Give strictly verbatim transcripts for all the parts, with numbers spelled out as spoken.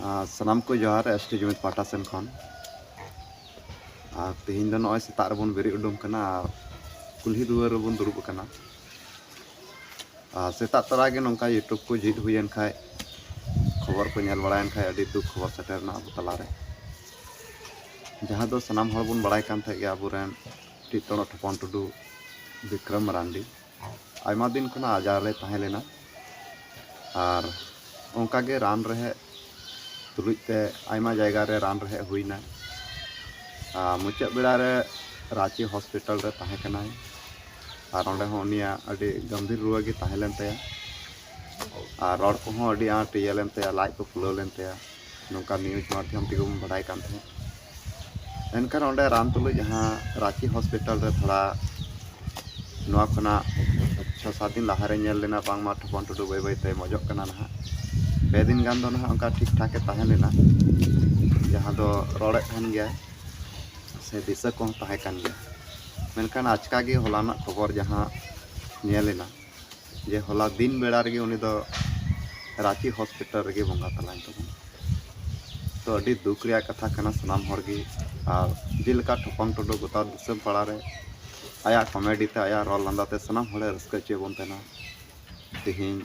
ᱟᱨ ᱥᱟᱱᱟᱢ ᱠᱚ ᱡᱚᱦᱟᱨ, ᱮᱥ ᱴᱤ ᱡᱩᱢᱤᱫ ᱯᱟᱦᱴᱟ ᱥᱮᱱ ᱠᱷᱚᱱ᱾ ᱟᱨ ᱛᱮᱦᱮᱧ ᱫᱚ ᱱᱚᱜᱼᱚᱭ ᱥᱮᱛᱟᱜ ᱨᱮᱵᱚᱱ ᱵᱮᱨᱮᱫ ᱩᱰᱩᱝ ᱠᱟᱱᱟ ᱟᱨ ᱠᱩᱞᱦᱤ ᱫᱩᱣᱟᱹᱨ ᱨᱮᱵᱚᱱ ᱫᱩᱲᱩᱵ ᱟᱠᱟᱱᱟ᱾ ᱟᱨ ᱥᱮᱛᱟᱜ ᱛᱚᱨᱟ ᱜᱮ ᱱᱚᱝᱠᱟ YouTube ᱠᱚ ᱡᱷᱤᱡ ᱦᱩᱭᱮᱱ ᱠᱷᱟᱡ, ᱠᱷᱚᱵᱚᱨ ᱠᱚ ᱧᱮᱞ ᱵᱟᱲᱟᱭᱮᱱ ᱠᱷᱟᱡ, ᱟᱹᱰᱤ ᱫᱩᱠ ᱠᱷᱚᱵᱚᱨ ᱥᱮᱴᱮᱨ ᱮᱱᱟ ᱟᱵᱚ ᱛᱟᱞᱟᱨᱮ, ᱡᱟᱦᱟᱸ ᱫᱚ ᱥᱟᱱᱟᱢ ᱦᱚᱲ ᱵᱚᱱ ᱵᱟᱲᱟᱭ ᱠᱟᱱ ᱛᱟᱦᱮᱸᱫ ᱜᱮ ᱟᱵᱚᱨᱮᱱ ᱴᱤᱴᱚᱲᱚᱜ ᱴᱷᱚᱯᱚᱝ ᱴᱩᱰᱩ, ᱵᱤᱠᱨᱚᱢ ᱢᱟᱨᱟᱱᱰᱤ᱾ ᱟᱭᱢᱟ ᱫᱤᱱ ᱠᱷᱚᱱᱟᱜ ᱟᱡᱟᱨ ᱨᱮ ᱛᱟᱦᱮᱸ ᱞᱮᱱᱟ᱾ ᱟᱨ ᱚᱱᱠᱟ ᱜᱮ ᱨᱟᱱ ᱨᱮᱦᱮᱫ ᱛᱩᱞᱩᱡ ᱛᱮ ᱟᱭᱢᱟ ᱡᱟᱭᱜᱟ ᱨᱮ ᱨᱟᱱ ᱨᱮᱦᱮᱫ ᱦᱩᱭᱱᱟ᱾ ᱟᱨ ᱢᱩᱪᱟᱹᱫ ᱵᱮᱲᱟ ᱨᱮ ᱨᱟᱸᱪᱤ ᱦᱚᱥᱯᱤᱴᱟᱞ ᱨᱮ ᱛᱟᱦᱮᱸ ᱠᱟᱱᱟᱭ᱾ ᱟᱨ ᱚᱸᱰᱮ ᱦᱚᱸ ᱩᱱᱤᱭᱟᱜ ᱟᱹᱰᱤ ᱜᱟᱢᱵᱷᱤᱨ ᱨᱩᱣᱟᱹ ᱜᱮ ᱛᱟᱦᱮᱸ ᱞᱮᱱ ᱛᱟᱭᱟ᱾ ᱟᱨ ᱨᱚᱲ ᱠᱚᱦᱚᱸ ᱟᱹᱰᱤ ᱟᱸᱴ ᱤᱭᱟᱹ ᱞᱮᱱ ᱛᱟᱭᱟ, ᱞᱟᱡ ᱠᱚ ᱯᱷᱩᱞᱟᱹᱣ ᱞᱮᱱ ᱛᱟᱭᱟ, ᱱᱚᱝᱠᱟ ᱱᱤᱭᱩᱡᱽ ᱢᱟᱫᱽᱫᱷᱚᱢ ᱛᱮᱜᱮ ᱵᱚᱱ ᱵᱟᱰᱟᱭ ᱠᱟᱱ ᱛᱟᱦᱮᱸᱫ᱾ ᱮᱱᱠᱷᱟᱱ ᱚᱸᱰᱮ ᱨᱟᱱ ᱛᱩᱞᱩᱡ ᱡᱟᱦᱟᱸ ᱨᱟᱸᱪᱤ ᱦᱚᱥᱯᱤᱴᱟᱞ ᱨᱮ ᱛᱷᱚᱲᱟ ᱱᱚᱣᱟ ᱠᱷᱚᱱᱟᱜ ᱪᱷᱚ ᱥᱟᱛ ᱫᱤᱱ ᱞᱟᱦᱟᱨᱮ ᱧᱮᱞ ᱞᱮᱱᱟ, ᱵᱟᱝᱢᱟ ᱴᱷᱚᱯᱚᱝ ᱴᱩᱰᱩ ᱵᱟᱹᱭ ᱵᱟᱹᱭᱛᱮ ᱢᱚᱡᱚᱜ ᱠᱟᱱᱟ ᱱᱟᱦᱟᱜ᱾ ᱯᱮ ᱫᱤᱱ ᱜᱟᱱ ᱫᱚ ᱱᱟᱦᱟᱜ ᱚᱱᱠᱟ ᱴᱷᱤᱠ ᱴᱷᱟᱠ ᱮ ᱛᱟᱦᱮᱸ ᱞᱮᱱᱟ, ᱡᱟᱦᱟᱸ ᱫᱚ ᱨᱚᱲᱮᱫ ᱛᱟᱦᱮᱱ ᱜᱮᱭᱟᱭ ᱥᱮ ᱫᱤᱥᱟᱹ ᱠᱚᱦᱚᱸ ᱛᱟᱦᱮᱸ ᱠᱟᱱ ᱜᱮᱭᱟ᱾ ᱢᱮᱱᱠᱷᱟᱱ ᱟᱪᱠᱟ ᱜᱮ ᱦᱚᱞᱟᱱᱟᱜ ᱠᱷᱚᱵᱚᱨ ᱡᱟᱦᱟᱸ ᱧᱮᱞ ᱮᱱᱟ, ᱡᱮ ᱦᱚᱞᱟ ᱫᱤᱱ ᱵᱮᱲᱟ ᱨᱮᱜᱮ ᱩᱱᱤ ᱫᱚ ᱨᱟᱸᱪᱤ ᱦᱚᱥᱯᱤᱴᱟᱞ ᱨᱮᱜᱮ ᱵᱚᱸᱜᱟ ᱛᱟᱞᱟᱭᱮᱱ ᱛᱟᱵᱚᱱᱟ᱾ ᱛᱚ ᱟᱹᱰᱤ ᱫᱩᱠ ᱨᱮᱭᱟᱜ ᱠᱟᱛᱷᱟ ᱠᱟᱱᱟ ᱥᱟᱱᱟᱢ ᱦᱚᱲ ᱜᱮ᱾ ᱟᱨ ᱡᱮᱞᱮᱠᱟ ᱴᱷᱚᱯᱚᱝ ᱴᱩᱰᱩ ᱜᱚᱴᱟ ᱫᱤᱥᱚᱢ ᱯᱟᱲᱟ ᱨᱮ ᱟᱭᱟᱜ ᱠᱚᱢᱮᱰᱤ ᱛᱮ, ᱟᱭᱟᱜ ᱨᱚᱲ ᱞᱟᱸᱫᱟ ᱛᱮ ᱥᱟᱱᱟᱢ ᱦᱚᱲᱮ ᱨᱟᱹᱥᱠᱟᱹ ᱦᱚᱪᱚᱭᱮᱫ ᱵᱚᱱ ᱛᱟᱦᱮᱱᱟ, ᱛᱮᱦᱮᱧ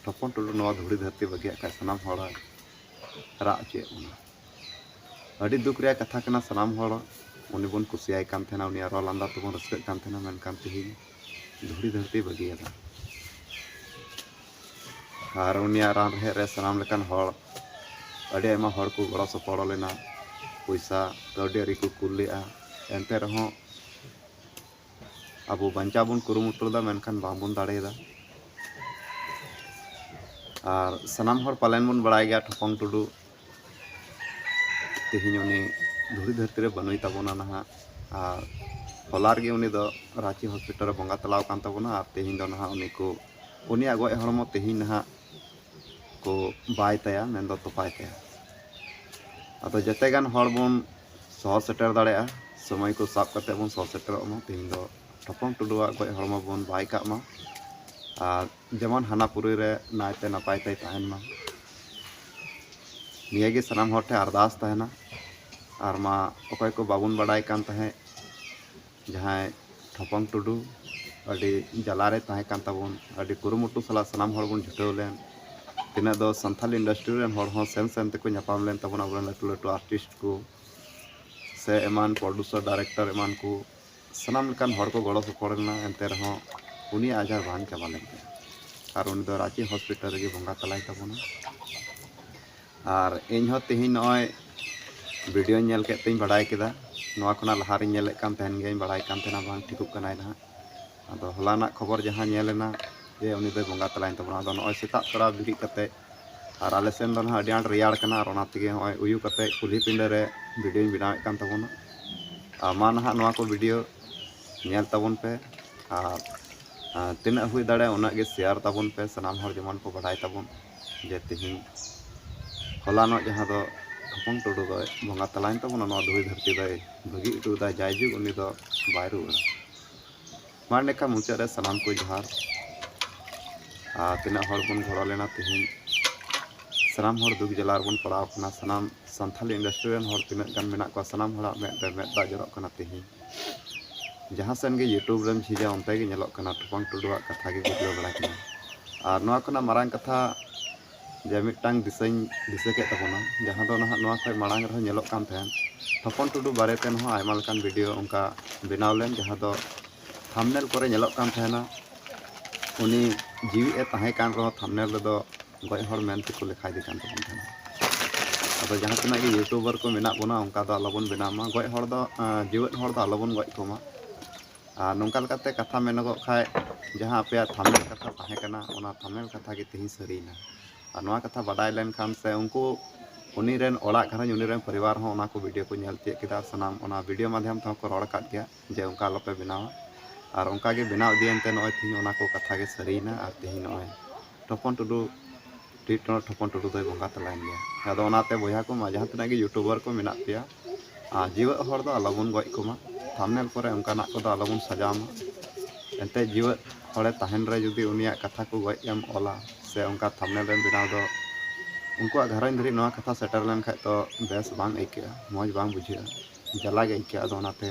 ᱴᱷᱚᱯᱚᱝ ᱴᱩᱰᱩ ᱱᱚᱣᱟ ᱫᱷᱩᱲᱤ ᱫᱷᱟᱹᱨᱛᱤ ᱵᱟᱹᱜᱤᱭᱟᱜ ᱠᱷᱟᱡ ᱥᱟᱱᱟᱢ ᱦᱚᱲ ᱨᱟᱜ ᱦᱚᱪᱚᱭᱮᱫ ᱵᱚᱱᱟ᱾ ᱟᱹᱰᱤ ᱫᱩᱠ ᱨᱮᱭᱟᱜ ᱠᱟᱛᱷᱟ ᱠᱟᱱᱟ, ᱥᱟᱱᱟᱢ ᱦᱚᱲ ᱩᱱᱤ ᱵᱚᱱ ᱠᱩᱥᱤᱭᱟᱭ ᱠᱟᱱ ᱛᱟᱦᱮᱱᱟ, ᱩᱱᱤᱭᱟᱜ ᱨᱚᱲ ᱞᱟᱸᱫᱟ ᱛᱮᱵᱚᱱ ᱨᱟᱹᱥᱠᱟᱹᱜ ᱠᱟᱱ ᱛᱟᱦᱮᱱᱟ, ᱢᱮᱱᱠᱷᱟᱱ ᱛᱮᱦᱮᱧ ᱫᱷᱩᱲᱤ ᱫᱷᱟᱹᱨᱛᱤ ᱵᱟᱹᱜᱤᱭᱟᱫᱟ᱾ ᱟᱨ ᱩᱱᱤᱭᱟᱜ ᱨᱟᱱ ᱨᱮᱦᱮᱫ ᱨᱮ ᱥᱟᱱᱟᱢ ᱞᱮᱠᱟᱱ ᱦᱚᱲ, ᱟᱹᱰᱤ ᱟᱭᱢᱟ ᱦᱚᱲ ᱠᱚ ᱜᱚᱲᱚ ᱥᱚᱯᱚᱦᱚᱫ ᱞᱮᱱᱟ, ᱯᱚᱭᱥᱟ ᱠᱟᱹᱣᱰᱤ ᱟᱹᱨᱤ ᱠᱚ ᱠᱩᱞ ᱞᱮᱫᱼᱟ᱾ ᱮᱱᱛᱮ ᱨᱮᱦᱚᱸ ᱟᱵᱚ ᱵᱟᱧᱪᱟᱣ ᱵᱚᱱ ᱠᱩᱨᱩᱢᱩᱴᱩ ᱞᱮᱫᱟ, ᱢᱮᱱᱠᱷᱟᱱ ᱵᱟᱝᱵᱚᱱ ᱫᱟᱲᱮᱭᱟᱫᱟ᱾ ᱟᱨ ᱥᱟᱱᱟᱢ ᱦᱚᱲ ᱯᱟᱞᱮᱱ ᱵᱚᱱ ᱵᱟᱲᱟᱭ ᱜᱮᱭᱟ, ᱴᱷᱚᱯᱚᱝ ᱴᱩᱰᱩ ᱛᱮᱦᱮᱧ ᱩᱱᱤ ᱫᱷᱩᱲᱤ ᱫᱷᱟᱹᱨᱛᱤ ᱨᱮ ᱵᱟᱹᱱᱩᱭ ᱛᱟᱵᱚᱱᱟ ᱱᱟᱦᱟᱜ᱾ ᱟᱨ ᱦᱚᱞᱟ ᱨᱮᱜᱮ ᱩᱱᱤ ᱫᱚ ᱨᱟᱸᱪᱤ ᱦᱚᱥᱯᱤᱴᱟᱞ ᱨᱮ ᱵᱚᱸᱜᱟ ᱛᱟᱞᱟᱣ ᱟᱠᱟᱱ ᱛᱟᱵᱚᱱᱟ᱾ ᱟᱨ ᱛᱮᱦᱮᱧ ᱫᱚ ᱱᱟᱦᱟᱜ ᱩᱱᱤ ᱠᱚ, ᱩᱱᱤᱭᱟᱜ ᱜᱚᱡ ᱦᱚᱲᱢᱚ ᱛᱮᱦᱮᱧ ᱱᱟᱦᱟᱜ ᱠᱚ ᱵᱟᱭ ᱛᱟᱭᱟ, ᱢᱮᱱᱫᱚ ᱛᱚᱯᱟᱭ ᱛᱟᱭᱟ᱾ ᱟᱫᱚ ᱡᱮᱛᱮ ᱜᱟᱱ ᱦᱚᱲ ᱵᱚᱱ ᱥᱚᱦᱚᱨ ᱥᱮᱴᱮᱨ ᱫᱟᱲᱮᱭᱟᱜᱼᱟ, ᱥᱚᱢᱚᱭ ᱠᱚ ᱥᱟᱵ ᱠᱟᱛᱮ ᱵᱚᱱ ᱥᱚᱦᱚᱨ ᱥᱮᱴᱮᱨᱚᱜ ᱢᱟ᱾ ᱛᱮᱦᱮᱧ ᱫᱚ ᱴᱷᱚᱯᱚᱝ ᱴᱩᱰᱩᱣᱟᱜ ᱜᱚᱡ ᱦᱚᱲᱢᱚ ᱵᱚᱱ ᱵᱟᱭ ᱠᱟᱜ ᱢᱟ, ᱟᱨ ᱡᱮᱢᱚᱱ ᱦᱟᱱᱟ ᱯᱩᱨᱤ ᱨᱮ ᱱᱟᱭᱛᱮ ᱱᱟᱯᱟᱭ ᱛᱮᱭ ᱛᱟᱦᱮᱱ ᱢᱟ᱾ ᱱᱤᱭᱟᱹᱜᱮ ᱥᱟᱱᱟᱢ ᱦᱚᱲ ᱴᱷᱮᱱ ᱟᱨᱫᱟᱥ ᱛᱟᱦᱮᱱᱟ᱾ ᱟᱨ ᱢᱟ ᱚᱠᱚᱭ ᱠᱚ ᱵᱟᱵᱚᱱ ᱵᱟᱰᱟᱭ ᱠᱟᱱ ᱛᱟᱦᱮᱸᱫ, ᱡᱟᱦᱟᱸᱭ ᱴᱷᱚᱯᱚᱝ ᱴᱩᱰᱩ ᱟᱹᱰᱤ ᱡᱟᱞᱟᱨᱮ ᱛᱟᱦᱮᱸ ᱠᱟᱱ ᱛᱟᱵᱚᱱ, ᱟᱹᱰᱤ ᱠᱩᱨᱩᱢᱩᱴᱩ ᱥᱟᱞᱟᱜ ᱥᱟᱱᱟᱢ ᱦᱚᱲ ᱵᱚᱱ ᱪᱷᱩᱴᱟᱹᱣ ᱞᱮᱱ᱾ ᱛᱤᱱᱟᱹᱜ ᱫᱚ ᱥᱟᱱᱛᱷᱟᱞᱤ industry ᱨᱮᱱ ᱦᱚᱲ ᱦᱚᱸ ᱥᱮᱱ ᱥᱮᱱ ᱛᱮᱠᱚ ᱧᱟᱯᱟᱢ ᱞᱮᱱ ᱛᱟᱵᱚᱱᱟ, ᱟᱵᱚᱨᱮᱱ ᱞᱟᱹᱴᱩ ᱞᱟᱹᱴᱩ artist ᱠᱚ ᱥᱮ ᱮᱢᱟᱱ producer, director ᱮᱢᱟᱱ ᱠᱚ, ᱥᱟᱱᱟᱢ ᱞᱮᱠᱟᱱ ᱦᱚᱲ ᱠᱚ ᱜᱚᱲᱚ ᱥᱚᱯᱚᱦᱚᱫ ᱞᱮᱱᱟ᱾ ᱮᱱᱛᱮ ᱨᱮᱦᱚᱸ ᱩᱱᱤᱭᱟᱜ ᱟᱡᱟᱨ ᱵᱟᱝ ᱪᱟᱵᱟ ᱞᱮᱱ ᱛᱟᱭᱟ᱾ ᱟᱨ ᱩᱱᱤ ᱫᱚ ᱨᱟᱸᱪᱤ hospital ᱨᱮᱜᱮ ᱵᱚᱸᱜᱟ ᱛᱟᱞᱟᱭ ᱛᱟᱵᱚᱱᱟ᱾ ᱟᱨ ᱤᱧ ᱦᱚᱸ ᱛᱮᱦᱮᱧ ᱱᱚᱜᱼᱚᱭ videoᱧ ᱧᱮᱞ ᱠᱮᱫ ᱛᱮᱧ ᱵᱟᱰᱟᱭ ᱠᱮᱫᱟ᱾ ᱱᱚᱣᱟ ᱠᱷᱚᱱᱟᱜ ᱞᱟᱦᱟ ᱨᱤᱧ ᱧᱮᱞᱮᱫ ᱠᱟᱱ ᱛᱟᱦᱮᱱ ᱜᱮᱭᱟᱧ, ᱵᱟᱲᱟᱭ ᱠᱟᱱ ᱛᱟᱦᱮᱱᱟ ᱵᱟᱝ ᱴᱷᱤᱠᱚᱜ ᱠᱟᱱᱟᱭ ᱱᱟᱦᱟᱜ᱾ ᱟᱫᱚ ᱦᱚᱞᱟᱱᱟᱜ ᱠᱷᱚᱵᱚᱨ ᱡᱟᱦᱟᱸ ᱧᱮᱞ ᱮᱱᱟ ᱡᱮ ᱩᱱᱤ ᱫᱚᱭ ᱵᱚᱸᱜᱟ ᱛᱟᱞᱟᱭᱮᱱ ᱛᱟᱵᱚᱱᱟ, ᱟᱫᱚ ᱱᱚᱜᱼᱚᱭ ᱥᱮᱛᱟᱜ ᱛᱚᱨᱟ ᱵᱮᱨᱮᱫ ᱠᱟᱛᱮ, ᱟᱨ ᱟᱞᱮ ᱥᱮᱱ ᱫᱚ ᱱᱟᱦᱟᱜ ᱟᱹᱰᱤ ᱟᱸᱴ ᱨᱮᱭᱟᱲ ᱠᱟᱱᱟ, ᱟᱨ ᱚᱱᱟ ᱛᱮᱜᱮ ᱱᱚᱜᱼᱚᱭ ᱩᱭᱩ ᱠᱟᱛᱮ ᱠᱩᱞᱦᱤ ᱯᱤᱸᱰᱟᱹ ᱨᱮ videoᱧ ᱵᱮᱱᱟᱣᱮᱫ ᱠᱟᱱ ᱛᱟᱵᱚᱱᱟ᱾ ᱟᱨ ᱢᱟ ᱱᱟᱦᱟᱜ ᱱᱚᱣᱟ ᱠᱚ video ᱧᱮᱞ ᱛᱟᱵᱚᱱ ᱯᱮ, ᱟᱨ, ᱟᱨ ᱛᱤᱱᱟᱹᱜ ᱦᱩᱭ ᱫᱟᱲᱮᱭᱟᱜᱼᱟ ᱩᱱᱟᱹᱜ ᱜᱮ share ᱛᱟᱵᱚᱱ ᱯᱮ, ᱥᱟᱱᱟᱢ ᱦᱚᱲ ᱡᱮᱢᱚᱱ ᱠᱚ ᱵᱟᱰᱟᱭ ᱛᱟᱵᱚᱱ ᱡᱮ ᱛᱮᱦᱮᱧ ᱦᱚᱞᱟᱱᱚᱜ ᱡᱟᱦᱟᱸ ᱫᱚ ᱴᱷᱚᱯᱚᱝ ᱴᱩᱰᱩ ᱫᱚᱭ ᱵᱚᱸᱜᱟ ᱛᱟᱞᱟᱭᱮᱱ ᱛᱟᱵᱚᱱᱟ, ᱱᱚᱣᱟ ᱫᱷᱩᱲᱤ ᱫᱷᱟᱹᱨᱛᱤ ᱫᱚᱭ ᱵᱟᱹᱜᱤ ᱦᱚᱴᱚ ᱠᱟᱫᱟ, ᱡᱟᱭᱡᱩᱜᱽ ᱩᱱᱤ ᱫᱚ ᱵᱟᱭ ᱨᱩᱣᱟᱹᱲᱟ᱾ ᱢᱟ ᱮᱸᱰᱮᱠᱷᱟᱱ ᱢᱩᱪᱟᱹᱫ ᱨᱮ ᱥᱟᱱᱟᱢ ᱠᱚ ᱡᱚᱦᱟᱨ᱾ ᱟᱨ ᱛᱤᱱᱟᱹᱜ ᱦᱚᱲ ᱵᱚᱱ ᱜᱚᱲᱚ ᱞᱮᱱᱟ ᱛᱮᱦᱮᱧ, ᱥᱟᱱᱟᱢ ᱦᱚᱲ ᱫᱩᱠ ᱡᱟᱞᱟ ᱨᱮᱵᱚᱱ ᱯᱟᱲᱟᱣ ᱠᱟᱱᱟ᱾ ᱥᱟᱱᱟᱢ ᱥᱟᱱᱛᱷᱟᱞᱤ industry ᱨᱮᱱ ᱦᱚᱲ ᱛᱤᱱᱟᱹᱜ ᱜᱟᱱ ᱢᱮᱱᱟᱜ ᱠᱚᱣᱟ, ᱥᱟᱱᱟᱢ ᱦᱚᱲᱟᱜ ᱢᱮᱫ ᱨᱮ ᱢᱮᱫ ᱫᱟᱜ ᱡᱚᱨᱚᱜ ᱠᱟᱱᱟ ᱛᱮᱦᱮᱧ᱾ ᱡᱟᱦᱟᱸ ᱥᱮᱱ ᱜᱮ YouTube ᱨᱮᱢ ᱡᱷᱤᱡᱟ, ᱚᱱᱛᱮ ᱜᱮ ᱧᱮᱞᱚᱜ ᱠᱟᱱᱟ ᱴᱷᱚᱯᱚᱝ ᱴᱩᱰᱩᱣᱟᱜ ᱠᱟᱛᱷᱟ ᱜᱮ video ᱵᱟᱲᱟᱭ ᱠᱟᱱᱟ᱾ ᱟᱨ ᱱᱚᱣᱟ ᱠᱷᱚᱱᱟᱜ ᱢᱟᱨᱟᱝ ᱠᱟᱛᱷᱟ ᱡᱮ ᱢᱤᱫᱴᱟᱝ ᱫᱤᱥᱟᱹᱧ ᱫᱤᱥᱟᱹ ᱠᱮᱫ ᱛᱟᱵᱚᱱᱟ, ᱡᱟᱦᱟᱸ ᱫᱚ ᱱᱟᱦᱟᱜ ᱱᱚᱣᱟ ᱠᱷᱚᱱ ᱢᱟᱲᱟᱝ ᱨᱮᱦᱚᱸ ᱧᱮᱞᱚᱜ ᱠᱟᱱ ᱛᱟᱦᱮᱸᱫ, ᱴᱷᱚᱯᱚᱝ ᱴᱩᱰᱩ ᱵᱟᱨᱮ ᱛᱮ ᱦᱚᱸ ᱟᱭᱢᱟ ᱞᱮᱠᱟᱱ video ᱚᱱᱠᱟ ᱵᱮᱱᱟᱣ ᱞᱮᱱ, ᱡᱟᱦᱟᱸ ᱫᱚ thumbnail ᱠᱚᱨᱮ ᱧᱮᱞᱚᱜ ᱠᱟᱱ ᱛᱟᱦᱮᱱᱟ ᱩᱱᱤ ᱡᱤᱣᱮᱫ ᱮ ᱛᱟᱦᱮᱸ ᱠᱟᱱ ᱨᱮᱦᱚᱸ thumbnail ᱨᱮᱫᱚ ᱜᱚᱡ ᱦᱚᱲ ᱢᱮᱱ ᱛᱮᱠᱚ ᱞᱮᱠᱷᱟ ᱤᱫᱤ ᱠᱟᱱ ᱛᱟᱵᱚᱱ ᱛᱟᱦᱮᱱᱟ᱾ ᱟᱫᱚ ᱡᱟᱦᱟᱸ ᱛᱤᱱᱟᱹᱜ ᱜᱮ YouTuber ᱠᱚ ᱢᱮᱱᱟᱜ ᱵᱚᱱᱟ, ᱚᱱᱠᱟ ᱫᱚ ᱟᱞᱚᱵᱚᱱ ᱵᱮᱱᱟᱣ ᱢᱟ, ᱜᱚᱡ ᱦᱚᱲ ᱫᱚ, ᱟᱸ, ᱡᱤᱣᱮᱫ ᱦᱚᱲ ᱫᱚ ᱟᱞᱚᱵᱚᱱ ᱜᱚᱡ ᱠᱚᱢᱟ᱾ ᱟᱨ ᱱᱚᱝᱠᱟ ᱞᱮᱠᱟᱛᱮ ᱠᱟᱛᱷᱟ ᱢᱮᱱᱚᱜᱚᱜ ᱠᱷᱟᱡ, ᱡᱟᱦᱟᱸ ᱟᱯᱮᱭᱟᱜ thumbnail ᱠᱟᱛᱷᱟ ᱛᱟᱦᱮᱸ ᱠᱟᱱᱟ, ᱚᱱᱟ thumbnail ᱠᱟᱛᱷᱟ ᱜᱮ ᱛᱮᱦᱮᱧ ᱥᱟᱹᱨᱤᱭᱮᱱᱟ᱾ ᱟᱨ ᱱᱚᱣᱟ ᱠᱟᱛᱷᱟ ᱵᱟᱰᱟᱭ ᱞᱮᱱᱠᱷᱟᱱ ᱥᱮ ᱩᱱᱠᱩ, ᱩᱱᱤ ᱨᱮᱱ ᱚᱲᱟᱜ ᱜᱷᱟᱨᱚᱸᱡᱽ, ᱩᱱᱤ ᱨᱮᱱ ᱯᱚᱨᱤᱵᱟᱨ ᱦᱚᱸ ᱚᱱᱟ ᱠᱚ video ᱠᱚ ᱧᱮᱞ ᱛᱤᱭᱳᱜ ᱠᱮᱫᱟ᱾ ᱥᱟᱱᱟᱢ ᱚᱱᱟ video ᱢᱟᱫᱽᱫᱷᱚᱢ ᱛᱮᱦᱚᱸ ᱠᱚ ᱨᱚᱲ ᱟᱠᱟᱫ ᱜᱮᱭᱟ ᱡᱮ ᱚᱱᱠᱟ ᱟᱞᱚᱯᱮ ᱵᱮᱱᱟᱣᱟ᱾ ᱟᱨ ᱚᱱᱠᱟ ᱜᱮ ᱵᱮᱱᱟᱣ ᱤᱫᱤᱭᱮᱱ ᱛᱮ ᱱᱚᱜᱼᱚᱭ ᱛᱮᱦᱮᱧ ᱚᱱᱟ ᱠᱚ ᱠᱟᱛᱷᱟ ᱜᱮ ᱥᱟᱹᱨᱤᱭᱮᱱᱟ᱾ ᱟᱨ ᱛᱮᱦᱮᱧ ᱱᱚᱜᱼᱚᱭ ᱴᱷᱚᱯᱚᱱ ᱴᱩᱰᱩ, ᱴᱤᱴ ᱴᱚᱲᱚ ᱴᱷᱚᱯᱚᱱ ᱴᱩᱰᱩ ᱫᱚᱭ ᱵᱚᱸᱜᱟ ᱛᱟᱞᱟᱭᱮᱱ ᱜᱮᱭᱟ᱾ ᱟᱫᱚ ᱚᱱᱟᱛᱮ ᱵᱚᱭᱦᱟ ᱠᱚ ᱢᱟ, ᱡᱟᱦᱟᱸ ᱛᱤᱱᱟᱹᱜ ᱜᱮ YouTuber ᱠᱚ ᱢᱮᱱᱟᱜ ᱯᱮᱭᱟ, ᱟᱨ ᱡᱤᱣᱮᱫ ᱦᱚᱲ ᱫᱚ ᱟᱞᱚᱵᱚᱱ ᱜᱚᱡ ᱠᱚᱢᱟ, thumbnail ᱠᱚᱨᱮ ᱚᱱᱠᱟᱱᱟᱜ ᱠᱚᱫᱚ ᱟᱞᱚᱵᱚᱱ ᱥᱟᱡᱟᱣ ᱢᱟ᱾ ᱮᱱᱛᱮ ᱡᱤᱣᱮᱫ ᱦᱚᱲᱮ ᱛᱟᱦᱮᱱ ᱨᱮ ᱡᱩᱫᱤ ᱩᱱᱤᱭᱟᱜ ᱠᱟᱛᱷᱟ ᱠᱚ ᱜᱚᱡ ᱮᱢ ᱚᱞᱟ ᱥᱮ ᱚᱱᱠᱟ thumbnail ᱮᱢ ᱵᱮᱱᱟᱣ ᱫᱚ, ᱩᱱᱠᱩᱣᱟᱜ ᱜᱷᱟᱨᱚᱸᱡᱽ ᱫᱷᱟᱹᱨᱤᱡ ᱱᱚᱣᱟ ᱠᱟᱛᱷᱟ ᱥᱮᱴᱮᱨ ᱞᱮᱱᱠᱷᱟᱡ ᱛᱚ ᱵᱮᱥ ᱵᱟᱝ ᱟᱹᱭᱠᱟᱹᱜᱼᱟ, ᱢᱚᱡᱽ ᱵᱟᱝ ᱵᱩᱡᱷᱟᱹᱜᱼᱟ, ᱡᱟᱞᱟ ᱜᱮ ᱟᱹᱭᱠᱟᱹᱜᱼᱟ᱾ ᱟᱫᱚ ᱚᱱᱟᱛᱮ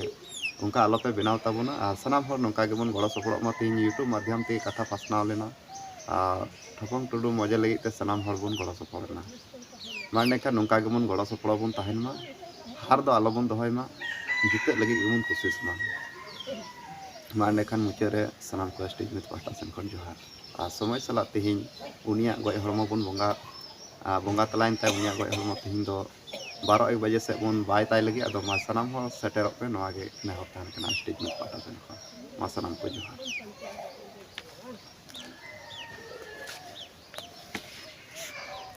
ᱚᱱᱠᱟ ᱟᱞᱚᱯᱮ ᱵᱮᱱᱟᱣ ᱛᱟᱵᱚᱱᱟ᱾ ᱟᱨ ᱥᱟᱱᱟᱢ ᱦᱚᱲ ᱱᱚᱝᱠᱟ ᱜᱮᱵᱚᱱ ᱜᱚᱲᱚ ᱥᱚᱯᱚᱦᱚᱫ ᱢᱟ᱾ ᱛᱮᱦᱮᱧ YouTube ᱢᱟᱫᱽᱫᱷᱚᱢ ᱛᱮ ᱠᱟᱛᱷᱟ ᱯᱟᱥᱱᱟᱣ ᱞᱮᱱᱟ, ᱟᱨ ᱴᱷᱚᱯᱚᱝ ᱴᱩᱰᱩ ᱢᱚᱡᱮ ᱞᱟᱹᱜᱤᱫ ᱛᱮ ᱥᱟᱱᱟᱢ ᱦᱚᱲ ᱵᱚᱱ ᱜᱚᱲᱚ ᱥᱚᱯᱚᱦᱚᱫ ᱮᱱᱟ᱾ ᱢᱟ ᱮᱸᱰᱮᱠᱷᱟᱱ ᱱᱚᱝᱠᱟ ᱜᱮᱵᱚᱱ ᱜᱚᱲᱚ ᱥᱚᱯᱚᱦᱚᱫ ᱵᱚᱱ ᱛᱟᱦᱮᱱ ᱢᱟ, ᱦᱟᱨ ᱫᱚ ᱟᱞᱚᱵᱚᱱ ᱫᱚᱦᱚᱭ ᱢᱟ, ᱡᱤᱛᱟᱹᱜ ᱞᱟᱹᱜᱤᱫ ᱜᱮᱵᱚᱱ ᱠᱩᱥᱤᱥ ᱢᱟ᱾ ᱢᱟ ᱮᱸᱰᱮᱠᱷᱟᱱ ᱢᱩᱪᱟᱹᱫ ᱨᱮ ᱥᱟᱱᱟᱢ ᱠᱚ Stage Myth ᱯᱟᱦᱴᱟ ᱥᱮᱱ ᱠᱷᱚᱱ ᱡᱚᱦᱟᱨ᱾ ᱟᱨ ᱥᱚᱢᱚᱭ ᱥᱟᱞᱟᱜ ᱛᱮᱦᱮᱧ ᱩᱱᱤᱭᱟᱜ ᱜᱚᱡ ᱦᱚᱲᱢᱚ ᱵᱚᱱ ᱵᱚᱸᱜᱟ, ᱟᱨ ᱵᱚᱸᱜᱟ ᱛᱟᱞᱟᱭᱮᱱ ᱛᱟᱭ ᱩᱱᱤᱭᱟᱜ ᱜᱚᱡ ᱦᱚᱲᱢᱚ ᱛᱮᱦᱮᱧ ᱫᱚ ᱵᱟᱨᱚ ᱮᱠ ᱵᱟᱡᱮ ᱥᱮᱫ ᱵᱚᱱ ᱵᱟᱭ ᱛᱟᱭ ᱞᱟᱹᱜᱤᱫ᱾ ᱟᱫᱚ ᱢᱟ ᱥᱟᱱᱟᱢ ᱦᱚᱲ ᱥᱮᱴᱮᱨᱚᱜ ᱯᱮ, ᱱᱚᱣᱟ ᱜᱮ ᱱᱮᱦᱚᱨ ᱛᱟᱦᱮᱱ ᱠᱟᱱᱟ Stage Myth ᱯᱟᱦᱴᱟ ᱥᱮᱱ ᱠᱷᱚᱱ᱾ ᱢᱟ ᱥᱟᱱᱟᱢ ᱠᱚ ᱡᱚᱦᱟᱨ᱾